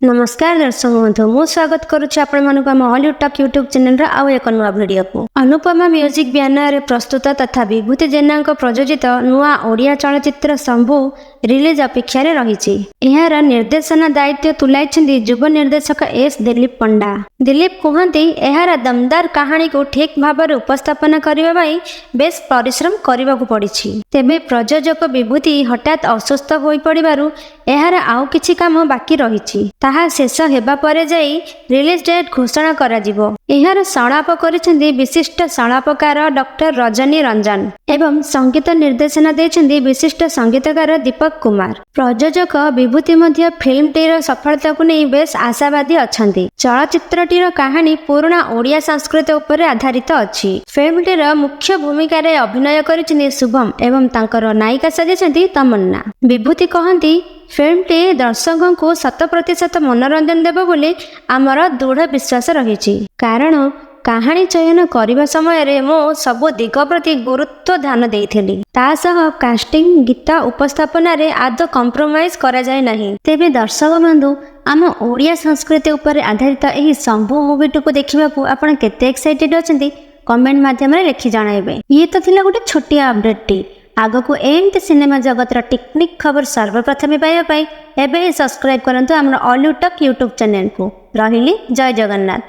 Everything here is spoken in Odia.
ନମସ୍କାର ଦର୍ଶକ ବନ୍ଧୁ, ମୁଁ ସ୍ୱାଗତ କରୁଛି ଆପଣମାନଙ୍କୁ ଆମ ଅଲିଉଡ୍ ଟକ୍ ୟୁଟ୍ୟୁବ୍ ଚ୍ୟାନେଲର ଆଉ ଏକ ନୂଆ ଭିଡ଼ିଓକୁ। ଅନୁପମା ମ୍ୟୁଜିକ୍ ବ୍ୟାନରରେ ପ୍ରସ୍ତୁତ ତଥା ବିଭୂତି ଜେନାଙ୍କ ପ୍ରଯୋଜିତ ନୂଆ ଓଡ଼ିଆ ଚଳଚ୍ଚିତ୍ର ଶମ୍ଭୁ ରିଲିଜ୍ ଅପେକ୍ଷାରେ ରହିଛି। ଏହାର ନିର୍ଦ୍ଦେଶନା ଦାୟିତ୍ୱ ତୁଲାଇଛନ୍ତି ଯୁବ ନିର୍ଦ୍ଦେଶକ ଏସ୍ ଦିଲ୍ଲୀପ ପଣ୍ଡା। ଦିଲ୍ଲୀପ କୁହନ୍ତି, ଏହାର ଦମଦାର କାହାଣୀକୁ ଠିକ୍ ଭାବରେ ଉପସ୍ଥାପନା କରିବା ପାଇଁ ବେଶ୍ ପରିଶ୍ରମ କରିବାକୁ ପଡ଼ିଛି। ତେବେ ପ୍ରଯୋଜକ ବିଭୂତି ହଠାତ୍ ଅସୁସ୍ଥ ହୋଇପଡ଼ିବାରୁ ଏହାର ଆଉ କିଛି କାମ ବାକି ରହିଛି। ତାହା ଶେଷ ହେବା ପରେ ଯାଇ ରିଲିଜ୍ ଡେଟ୍ ଘୋଷଣା କରାଯିବ। ଏହାର ସଂଳାପ କରିଛନ୍ତି ବିଶିଷ୍ଟ ସଂଳାପକାର ଡକ୍ଟର ରଜନୀ ରଞ୍ଜନ ଏବଂ ସଙ୍ଗୀତ ନିର୍ଦ୍ଦେଶନା ଦେଇଛନ୍ତି ବିଶିଷ୍ଟ ସଙ୍ଗୀତକାର ଦୀପକ କୁମାର। ପ୍ରଯୋଜକ ବିଭୂତି ମଧ୍ୟ ଫିଲ୍ମଟିର ସଫଳତାକୁ ନେଇ ବେଶ୍ ଆଶାବାଦୀ ଅଛନ୍ତି। ଚଳଚ୍ଚିତ୍ରଟିର କାହାଣୀ ପୁରୁଣା ଓଡ଼ିଆ ସଂସ୍କୃତି ଉପରେ ଆଧାରିତ ଅଛି। ଫିଲ୍ମଟିର ମୁଖ୍ୟ ଭୂମିକାରେ ଅଭିନୟ କରିଛନ୍ତି ଶୁଭମ ଏବଂ ତାଙ୍କର ନାୟିକା ସାଜିଛନ୍ତି ତମନ୍ନା। ବିଭୂତି କହନ୍ତି, ଫିଲ୍ମଟି ଦର୍ଶକଙ୍କୁ 100% ମନୋରଞ୍ଜନ ଦେବ ବୋଲି ଆମର ଦୃଢ଼ ବିଶ୍ୱାସ ରହିଛି। କାରଣ କାହାଣୀ ଚୟନ କରିବା ସମୟରେ ମୁଁ ସବୁ ଦିଗ ପ୍ରତି ଗୁରୁତ୍ୱ ଧ୍ୟାନ ଦେଇଥିଲି। ତା ସହ କାଷ୍ଟିଂ, ଗୀତ, ଉପସ୍ଥାପନାରେ ଆଦୌ କମ୍ପ୍ରୋମାଇଜ୍ କରାଯାଇ ନାହିଁ। ତେବେ ଦର୍ଶକ ବନ୍ଧୁ, ଆମ ଓଡ଼ିଆ ସଂସ୍କୃତି ଉପରେ ଆଧାରିତ ଏହି ଶମ୍ଭୁ ମୁଭିଟିକୁ ଦେଖିବାକୁ ଆପଣ କେତେ ଏକ୍ସାଇଟେଡ୍ ଅଛନ୍ତି, କମେଣ୍ଟ ମାଧ୍ୟମରେ ଲେଖି ଜଣାଇବେ। ଇଏ ତ ଥିଲା ଗୋଟେ ଛୋଟିଆ ଅପଡେଟଟି। ଆଗକୁ ଏମିତି ସିନେମା ଜଗତର ଟିକ୍ନିକ୍ ଖବର ସର୍ବପ୍ରଥମେ ପାଇବା ପାଇଁ ଏବେ ହିଁ ସବସ୍କ୍ରାଇବ୍ କରନ୍ତୁ ଆମର ଅଲିଉଡ୍ ଟକ୍ ୟୁଟ୍ୟୁବ୍ ଚ୍ୟାନେଲକୁ। ରହିଲି, ଜୟ ଜଗନ୍ନାଥ।